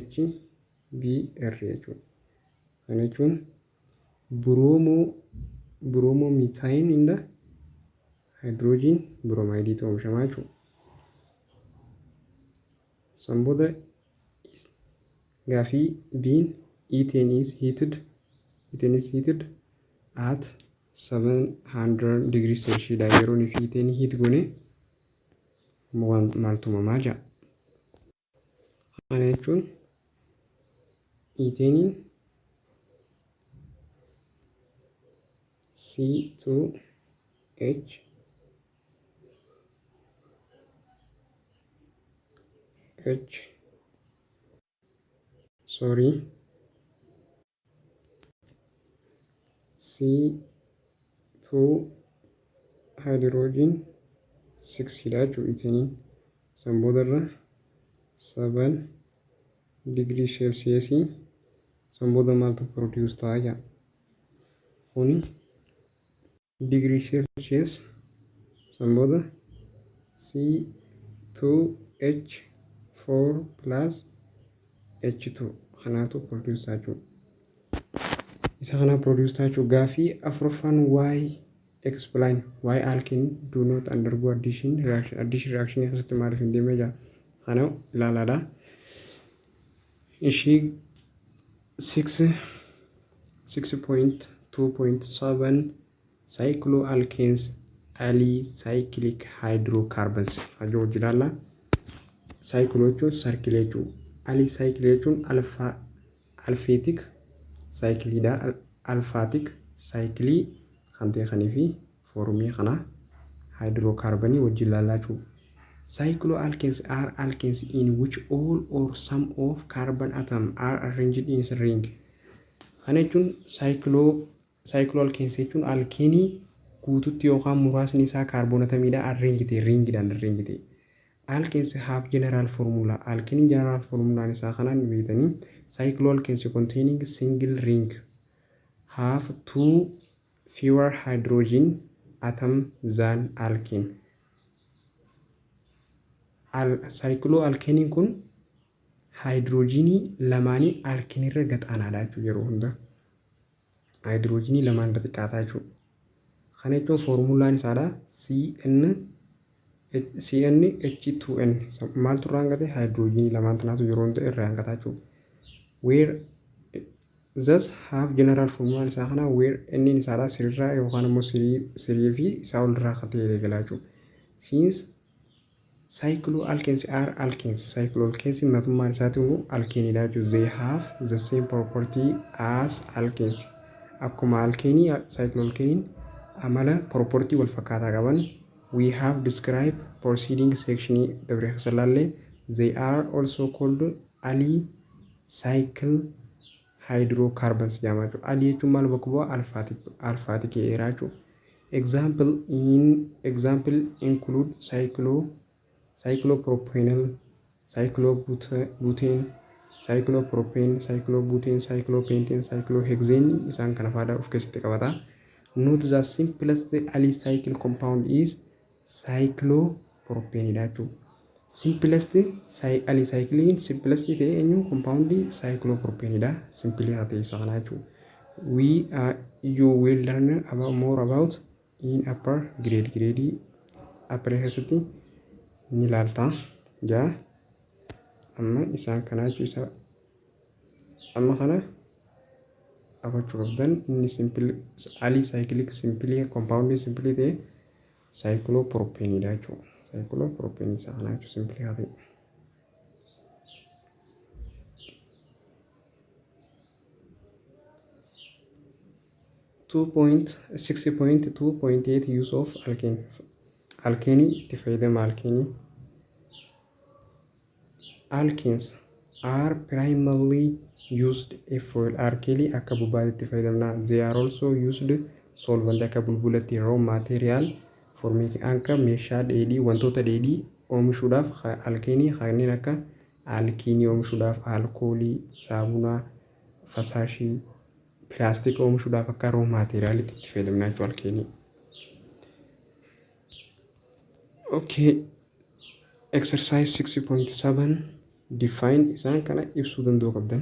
HBr jechuudha. Kana jechuun bromo Bromomethane in the hydrogen bromide oomishamaa jechuudha. San booda gaafii B'n ethane is heated at 700 degree Celsius dha. Yeroo nuyi ethane heat goone maaltu uumamaa jira? Kana jechuun ethaneiin C2H H, sorry, C2 hydrogen 6 dha jechuudha ethaneiin. San boodarra 7 degree Celsius. San booda maaltu produce ta'a jaa? Kuni degree Celsius, san booda C2H4 plus H2 kanaatu produce ta'a jechuudha. Isa kana produce ta'a jechuudha. Gaafii afuraffaan, why, explain why alkene do not undergo addition reaction. Addition reaction keessatti maaliif hin deemne jaa? Kana ilaalaadha. Ishii 6 6.2.7 cycloalkanes, alicyclic hydrocarbons hajuu hojii ilaalla. Cyclo jechuun circle jechuudha. Alicyclic jechuun aliphatic cycleiidha. Aliphatic cycleii kan ta'e kanii fi formii kana hydrocarbonii wajjin ilaallaa jechuudha. Cycloalkanes are alkanes in which all or some of carbon atom are arranged in a ring. Kana jechuun cycloalkanes jechuun alkeenii guututti yookaan muraasni isaa carbon atomiidha arrange ta'e, ringiidhaan arrange ta'e. Alkanes have general formula. Alkeniin general formulaan isaa kanaan beektanii, cycloalkanes containing single ring have two fewer hydrogen atom than alkene. Cycloalkaniin kun haayidroojinii lamaanii alkeneirra gaxaanaadha jechuudha yeroo hunda. Haayidroojinii lamaan irra xiqqaataa jechuudha. Kana jechuun foormulaan isaadha CN CnH2n. Maaltu irraa hanqate? Haayidroojinii lamaan tanaatu yeroo hunda irraa hanqataa jechuudha. Where thus have general formulaan isaa kana where n isaadha sirraa yookaan immoo sirii fi isaa ol irraa kan ta'e eegalaa jechuudha. Since cycloalkanes are alkanes, cycloalkanes matummaan isaati immoo alkeenidha jechuudha. They have the same property as alkanes. Akkuma alkeenii cycloalkaniin amala property wal fakkaataa qaban. We have described preceding section dabre keessa ilaalle. They are also called alicycle hydrocarbons jedhama jechuudha. Ali jechuun maal bakka bu'a? Aliphatic eeraa jechuudha. Example include cyclopropenyl, cyclobutane, cyclopropane, cyclobutane, cyclopentane, cyclohexane isaan kana fa'aadha of keessatti qabata. Note the simplest alicycle compound is cyclopropane dha jechuudha. Simplest alicycliin simplest ta'e eenyu? Compound cyclopropane dha. Simple haa ta'e isa kana jechuudha. We you will learn about more about in upper grade, grade upper keessatti ni ilaalta jaa. Amma isaan kanaa jechuudha. Isa amma kana qabachuu qabdan, inni simple alicyclic simple compound simple ta'e cyclopropane dha jechuudha. Cyclopropane isa kanaa jechuudha simple haa ta'e. 2.6.2.8 use of alkane. Alkeenii itti fayyadama alkeenii. Alkenes are primarily used a fuel. Alkeenii akka bobaatti itti fayyadamna. They are also used solvent, akka bulbulatti, raw material for making, akka meeshaa dheedhii, wantoota dheedhii oomishuudhaaf alkeenii kanneen akka alkiinii oomishuudhaaf, alkoolii, saabunaa, fasaashii, pilaastika oomishuudhaaf akka raw materialitti itti fayyadamna jechuudha alkeenii. Okay. Exercise 6.7 define isaan kana ibsuu danda'uu qabdan.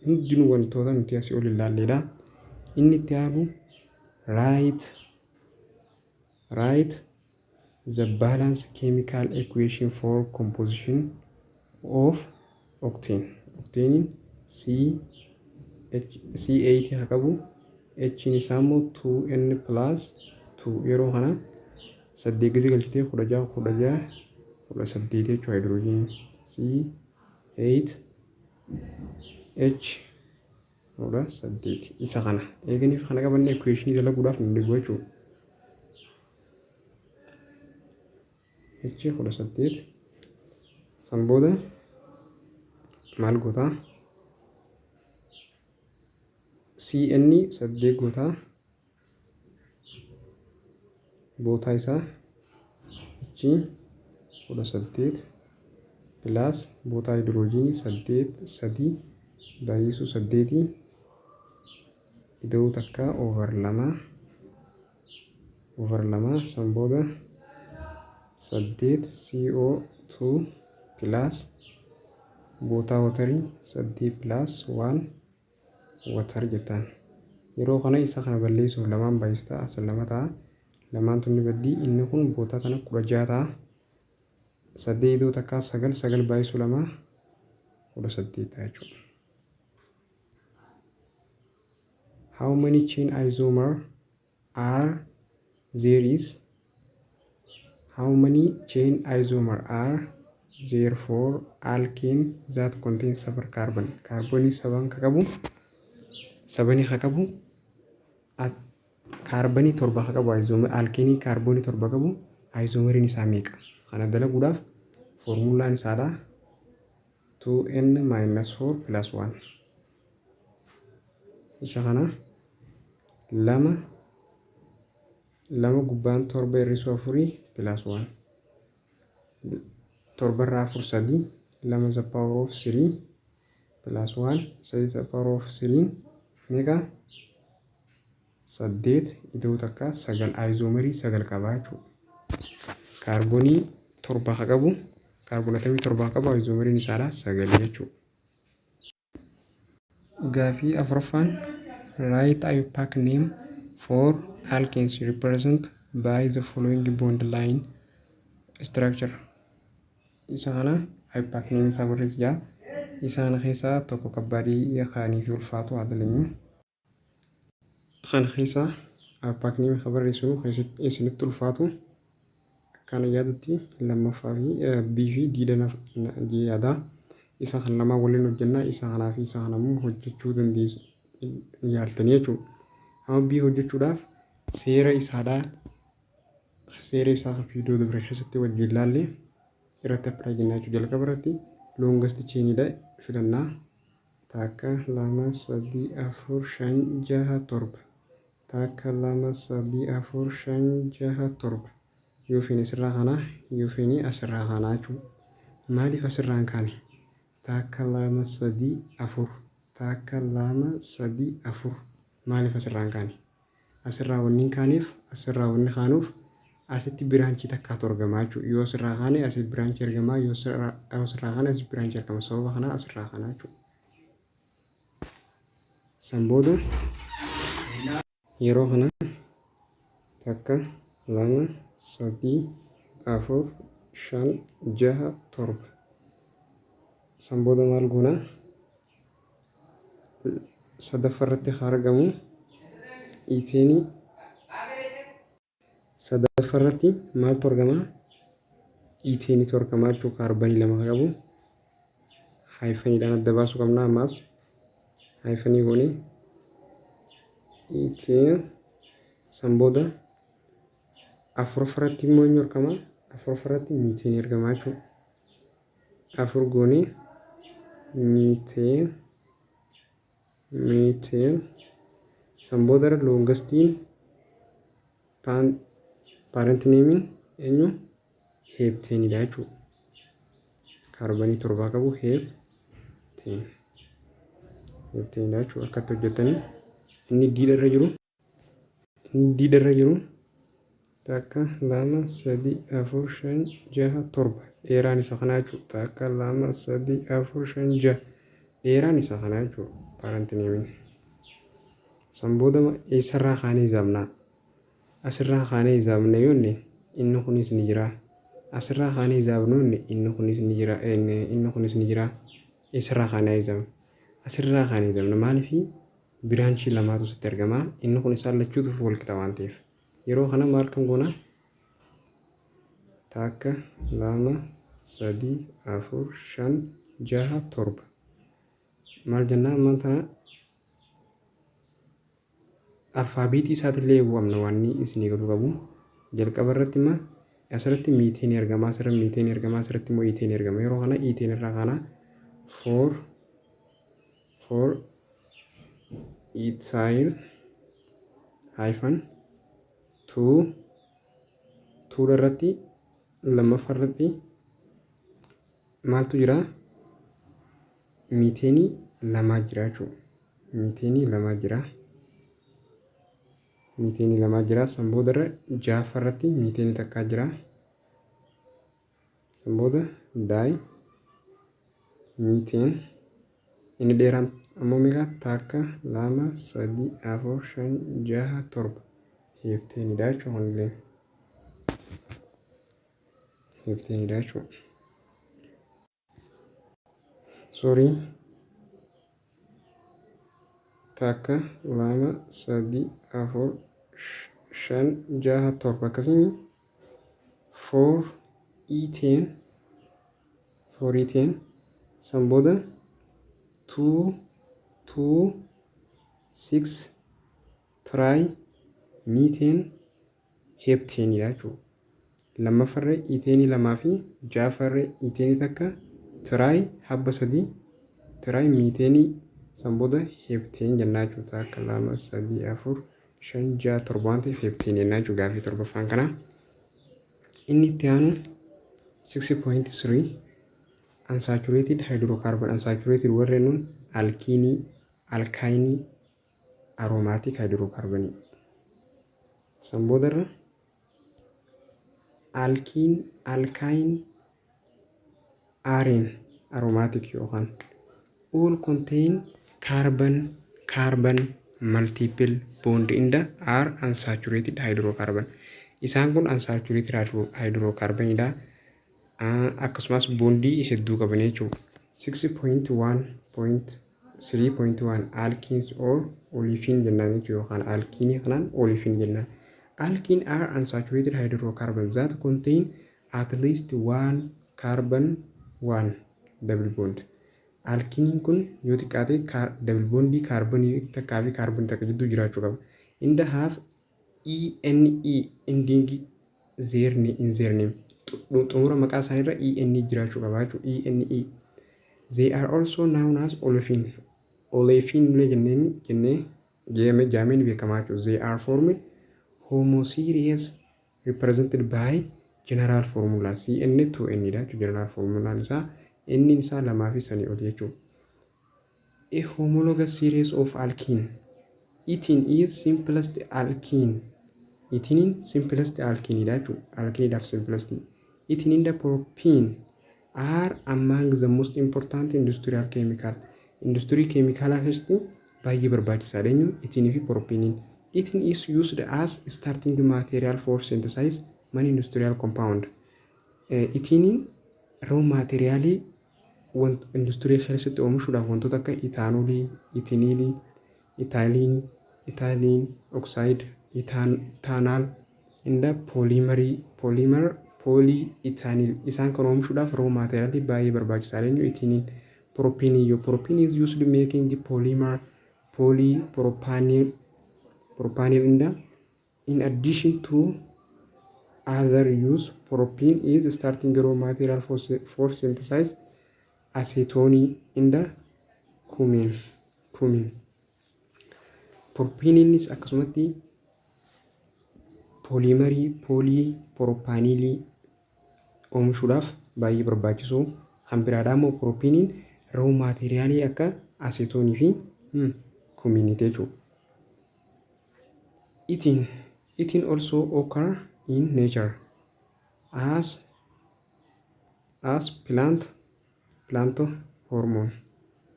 Hundinuu wantoota nuti asii ol ilaalledha. Inni itti aanu Write the balance chemical equation for composition of octane. Octane C H C8 haa qabu, H isaa immoo 2n plus 2. Yeroo kana 8 gisee galchitee 16, 16, 18 jechuudha. Hydrogen C8 H 18. Isa kana eeganiif kana qabanne equationii dalaguudhaaf nu dhibu jechuudha. H 18. San booda maal gootaa? CN 8 gootaa, bootaa isaa H 18 plus bootaa hidroojiinii 8, 3 baay'isuu 8 ida'uu takka over 2, over 2. San booda 8 CO2 plus bootaa waterii 8 plus 1 water jettaan. Yeroo kana isa kana balleessuuf lamaan baay'istaa, as lama ta'a. Lamaan tunni baddii, inni kun bootaa tana 16 ta'a. 8 ida'uu takkaa 9, 9 baay'isuu 2 18 ta'a jechuudha. How many chain isomer are there is How many chain isomer are there for alkane that contain seven carbon? Kaarboonii saban ka qabu, sabanii ka qabu, kaarbanii 7 ka qabu, isomer alkeenii kaarboonii 7 qabu isomeriin isaa meeqa? Kana dalaguudhaaf foormulaan isaadha 2n minus 4 plus 1. Isa kana lama lama gubbaan 7 hir'isuu afurii plus 1. Torbarraa afur sadii, lama the power of 3 plus 1. 3 the power of 3 meeqa? 8 ida'uu takka 9. Isomerii 9 qabaa jechuudha. Kaarboonii 7 ka qabu, kaarboon atamii 7 ka qabu, isomeriin isaadha 9 jechuudha. Gaafii afuraffaan: write IUPAC name for alkanes represent by the following bond line structure. Isa kana IUPAC name isaa barreessi jaa. Isa kana keessaa tokko kabbaadii kaanii fi ulfaatu haa dalagnu. Kana keessaa IUPAC name ka barreessinu keessatti isinitti ulfaatu akkana yaadutti lammaffaa fi B fi D dha yaada. Isa kan lamaan waliin hojjennaa, isa kanaa fi isa kana immoo hojjechuu dandeessu yaaltanii jechuudha. Amma B hojjechuudhaaf seera isaadhaa, seera isaa kan viidiyoo dabre keessatti wajjin ilaalle irratti apply jennaa jechuudha. Jalqaba irratti longest chainidha filannaa. Takka, lama, sadii, afur, shan, jaha, torba. Takka, lama, sadii, afur, shan, jaha, torba. Yoo feene asirraa kanaa, yoo feene asirraa kanaa jechuudha. Maaliif asirraa hin kaane? Takka, lama, sadii, afur. Takka, lama, sadii, afur. Maaliif asirraa hin kaane? Asirraa wanni hin kaaneef, asirraa wanni kaanuuf asitti branchii takkaatu argamaa jechuudha. Yoo asirraa kaane asitti branchii argamaa, yoo asirraa kaane asitti branchii argama. Sababa kanaa asirraa kanaa jechuudha. San booda yeroo kana takka, lama, sadii, afur, shan, jaha, torba. San booda maal goona? Sadaffaa irratti kan argamu ethenii. Sadaffaa irratti maaltu argama? Etheniitu argama jechuudha. Kaarbanii 2 kan qabu. Hypheniidhaan adda baasuu qabna ammaas. Hyphenii goonee ethene. San booda afuraffaa irratti immoo eenyu argama? Afuraffaa irratti methenii argama jechuudha. Afur goonee methane, methane. San booda longestiin parent nameiin eenyu? Heptaneiidha jechuudha. Kaarbanii 7 qabu heptane. Heptaneiidha jechuudha. Akkatti hojjetanii inni diidha irra jiru. Inni diidha irra jiru takka, lama, sadii, afur, shan, jaha, torba. Dheeraan isa kanaa jechuudha. Takka, lama, sadii, afur, shan, jaha. Dheeraan isa kanaa jechuudha. Parent nameiin. San booda eessarraa kaanee hisaabnaa? Asirraa kaanee hisaabna yoonne, inni kunis ni jira. Asirraa kaanee hisaabna yoonne, inni kunis ni jira, inni kunis ni jira. Eessarraa kaanee hisaabna? Asirraa kaanee hisaabna. Maaliifii? Branchii lamaatu sitti argama. Inni kun isaan lachuutuuf wal qixa waan ta'eef. Yeroo kana maal kan goona? Takka, lama, sadii, afur, shan, jaha, torba. Maal jennaa ammaan tana? Alfaabeetii isaatillee eeguu qabna waan isinii galuu qabu. Jalqaba irratti immoo asirratti methaneii argama, asirratti methaneii argama, asirratti immoo etheneii argama. Yeroo kana ethane irraa kana four four ethyl hyphen two twodha irratti, lammaffaa irratti maaltu jira? Methaneii lamaa jira jechuudha. Methaneii lamaa jira. Methaneii lamaa jira. San booda irra ja'affaa irratti methaneii takkaa jira. San booda di methane. Inni dheeraan ammoo meeqa? Takka, lama, sadii, afur, shan, jaha, torba. Heptaneidha jechuudha kunillee. Heptaneidha jechuudha. Sorry. Takka, lama, sadii, afur, shan, jaha, torba akkasii. Four ethane, four ethane. San booda two two six tri methane heptaneidha jechuudha. Lammaffarra ethaneii lamaa fi ja'affarra ethaneii takka, tri habba sadii, tri methaneii, san booda heptane jennaa jechuudha. Takka, lama, sadii, afur, shan, ja'a, torba waan ta'eef heptane jennaa jechuudha gaafii torbaffaan kanaa. Inni itti aanu 6.3 unsaturated hydrocarbon. Unsaturated warreen nun alkeneii, alkyneii, aromatic hydrocarbonii. San boodarra alkene, alkyne, arene, aromatic yookaan all contain carbon carbon multiple bond in the are unsaturated hydrocarbon. Isaan kun unsaturated hydrocarbonidha. Akkasumas bondii hedduu qaban jechuudha. 6.1.3.1 alkenes or olefin jennaan jechuudha, yookaan alkeneii kanaan olefin jennaan. Alkene are unsaturated hydrocarbons that contain at least one carbon one double bond. Alkeneiin kun yoo xiqqaate double bondii kaarbonii takkaa fi kaarbonii takka jidduu jiraachuu qaba. And have ENE ending their in their name. Xumura maqaa isaaniirra ENE jiraachuu qaba jechuudha. ENE. They are also known as olefin. Olefin illee jenneen jennee jaameen beekamaa jechuudha. They are formed homoseries represented by general formula CN2N dha jechuudha. General formulaan isaa inni isaa lamaa fi sanii ol jechuudha. A homologous series of alkene. Ethene is simplest alkene. Ethene simplest alkene dha jechuudha. Alkeneidhaaf simplest. Ethene and the propene are among the most important industrial chemical. Industirii keemikaalaa keessatti baay'ee barbaachisaadha eenyu? Etheneii fi propeneiin. Ethene is used as starting material for synthesize many industrial compound. Etheneiin raw materialii industirii keessatti oomishuudhaaf wantoota akka ethanolii, ethenylii, ethylene, ethylene oxide, ethanal and polymerii, polymer polyethylene, isaan kan oomishuudhaaf raw materialii baay'ee barbaachisaadha eenyu etheneiin. Propeneii yoo propene is used making polymer polypropanol propane and in addition to other use, propene is starting raw material for synthesize acetone and cumene cumene. Propeneiinis akkasumatti polymerii polypropanolii oomishuudhaaf baay'ee barbaachisu. Kan biraadhaa immoo propeneiin raw materialii akka acetoneii fi cumeneiti jechuudha. Ethene also occur in nature as plant hormone.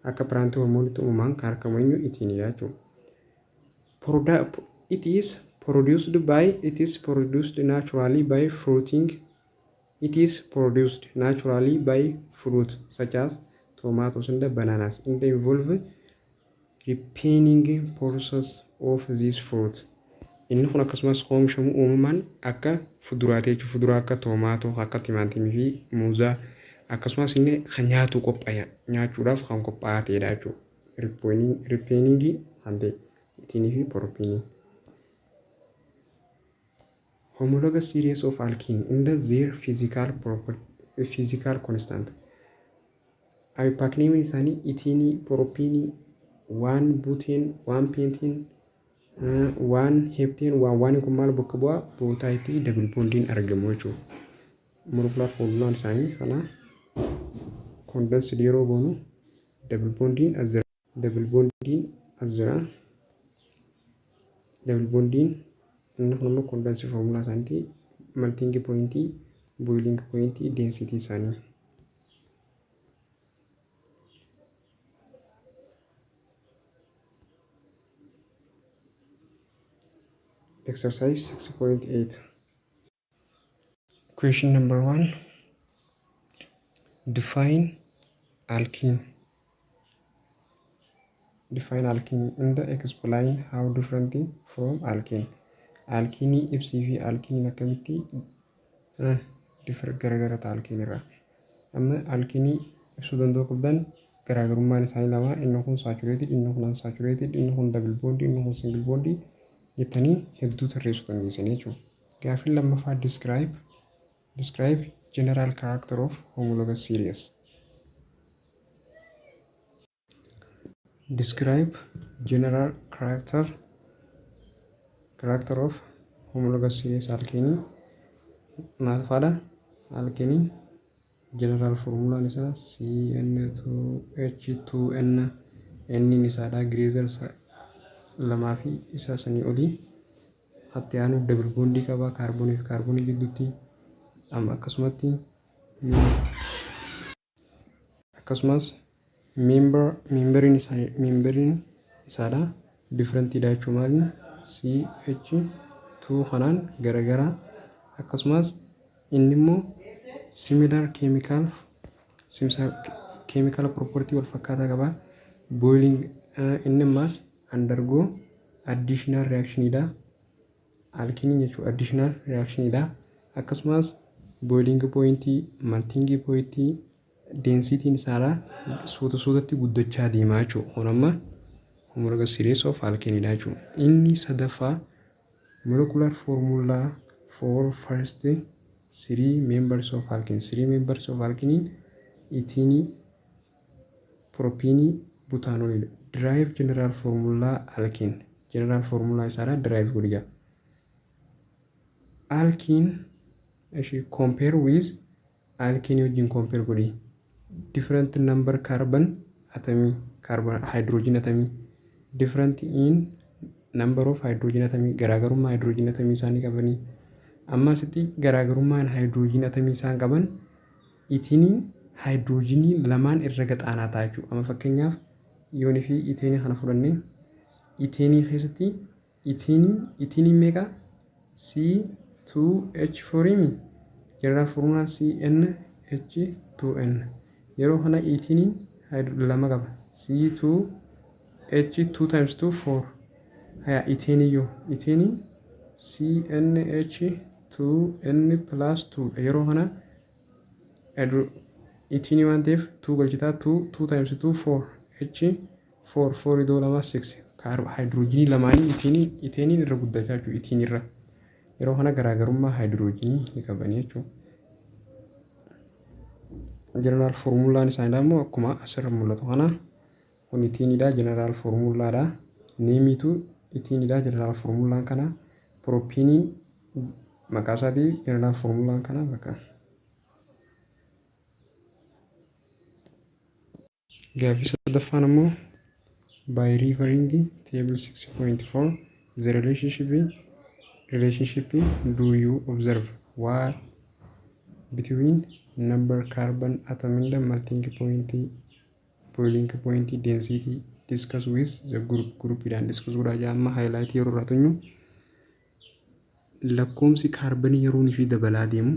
Akka plant hormoneitti uumamaan kan argamu eenyu? Etheneiidha jechuudha. It is produced naturally by fruiting. It is produced naturally by fruit such as tomatoes and bananas and involve ripening process of this fruit. Inni kun akkasumas oomishamu uumamaan akka fuduraati jechuudha. Fuduraa akka tomaatoo, akka timaatimii fi muuzaa, akkasumas inni kan nyaatu qophaa'e, nyaachuudhaaf kan qophaa'aa ta'edha jechuudha. Ripening kan ta'e etene fi propene. Homologous series of alkene and their physical property, physical constant. IUPAC name isaanii etene, propene, one butene, one pentene, one heptene, one one kun maal bakka bu'aa? Bootaa itti double bondiin argamu jechuudha. Molecular formulaan isaanii kana condensed yeroo goonu double bondiin as jira. Double bondiin as jira. Double bondiin inni kun immoo condensed formulaa isaaniiti. Melting point, boiling point, density isaanii. Exercise 6.8. Question number 1. Define alkene. Define alkene and explain how different from alkane. Alkene ibsii fi alkene akkamitti different garagara ta'a alkene irraa. Amma alkene ibsuu danda'uu qabdan, garaagarummaan isaanii lama, inni kun saturated, inni kun unsaturated, inni kun double bond, inni kun single bond jettanii hedduu tarreessuu dandeessanii jechuudha. Gaaffiin lammaffaa, describe general character of homologous series. Describe general character of homologous series alkene maal fa'aadha? Alkene general formulaan isaa CN2H2N, N isaadha greater lamaa fi isaa sanii olii. Hatti aanu double bondii qaba kaarboonii fi kaarboonii gidduutti. Amma akkasumatti akkasumas memberiin isaadha differentiidha jechuun maali? CH2 kanaan garagara. Akkasumas inni immoo similar chemical property wal fakkaataa qaba. Boiling inni ammas undergo additional reactionidha. Alkene jechuun additional reactionidha. Akkasumas boiling point, melting point, densityn isaadha suuta suutatti guddachaa deemaa jechuudha. Kun amma homologous series of alkene jechuudha. Inni sadaffaa, molecular formula for first three members of alkene. Three members of alkene, ethene, propene, butanolidha. Derive general formula alkene. General formula isaadha derive godhi. Alkene ishee compare with alkene wajjin compare godhi. Different number carbon atomii, carbon hydrogen atomii, different in number of hydrogen atomii, garaagarummaa hydrogen atomii isaanii qabanii. Amma asitti garaagarummaan hydrogen atomii isaan qaban, etheneiin hydrogenii lamaan irra gaxaanaa ta'a jechuudha. Amma fakkeenyaaf yoonii fi ethene kana fudhannee, ethene keessatti etheneiin meeqa? C2H4 mi general formula CnH2n. Yeroo kana etheneiin lama qaba, C2H2 times 2, 4. Haya, ethane yoo ethaneiin CnH2n plus 2. Yeroo kana ethene waan ta'eef 2 galchitaa, 2 2 times 2, 4, H 4 4 iddoo lama, 6 haayidroojinii lamaanii ethaneiin irra guddachaa jechuudha ethene irra. Yeroo kana garaagarummaa haayidroojinii ni qabanii jechuudha. General formulaan isaanii immoo akkuma asirra mul'atu kana, kun etheneiidha, general formulaadha. Nameiitu etheneiidha, general formulaan kana. Propeneiin maqaa isaatii, general formulaan kana bakka. Gaaffii sadaffaan ammoo, by referring table 6.4, the relationship do you observe what between number carbon atom and the melting point Boiling point, density. Discuss with the group. Groupiidhaan discuss godhaa jaa. Amma highlight yeroo irraa tunyu, lakkoomsi kaarbanii yeroo fi dabalaa deemu,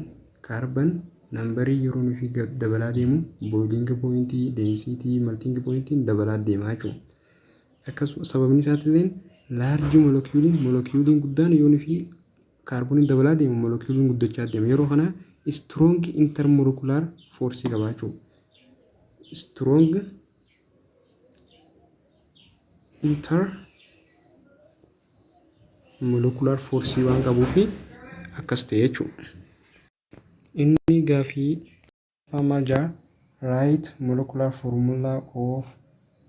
carbon numberii yeroo fi dabalaa deemu, boiling point, density, melting point dabalaa deemaa jechuudha. Akkasuma sababni isaatillee large moleculeiin, moleculeiin guddaan yoo fi kaarbooniin dabalaa deemu, moleculeiin guddachaa deema. Yeroo kana strong intermolecular force qaba jechuudha. Strong intermolecular force waan qabuufi akkas ta'e jechuudha. Inni gaafii maal jaa? Write molecular formula of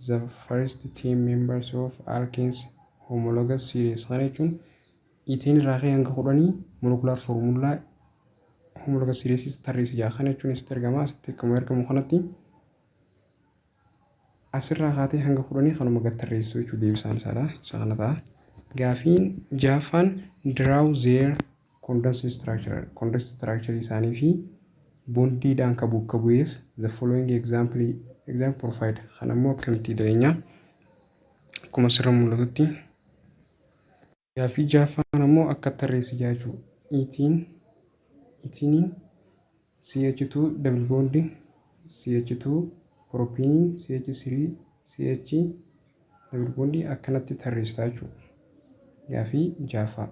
the first 10 members of alkanes homologous series. Kana jechuun ethane irraa ka'ee hanga 10 molecular formula homologous series tarreessi jaa. Kana jechuun asitti argama. Asitti akkuma argamu kanatti asirraa kaatee hanga 10 kanuma gad tarreessu jechuudha, deebisaan isaadha. Isa kana ta'a. Gaafiin jaaffaan draw their condensed structure, condensed structure isaanii fi bondiidhaan kan bakka bu'ees the following example provide. Kana immoo akkamitti jireenya akkuma asirra mul'atutti gaaffii jaaffaan ammoo akka tarreessu jechuudha. Ethene, etheneiin CH2 double bond CH2, propeneiin CH3 CH double bond, akkanatti tarreessita jechuudha. Gaaffii jaaffaa.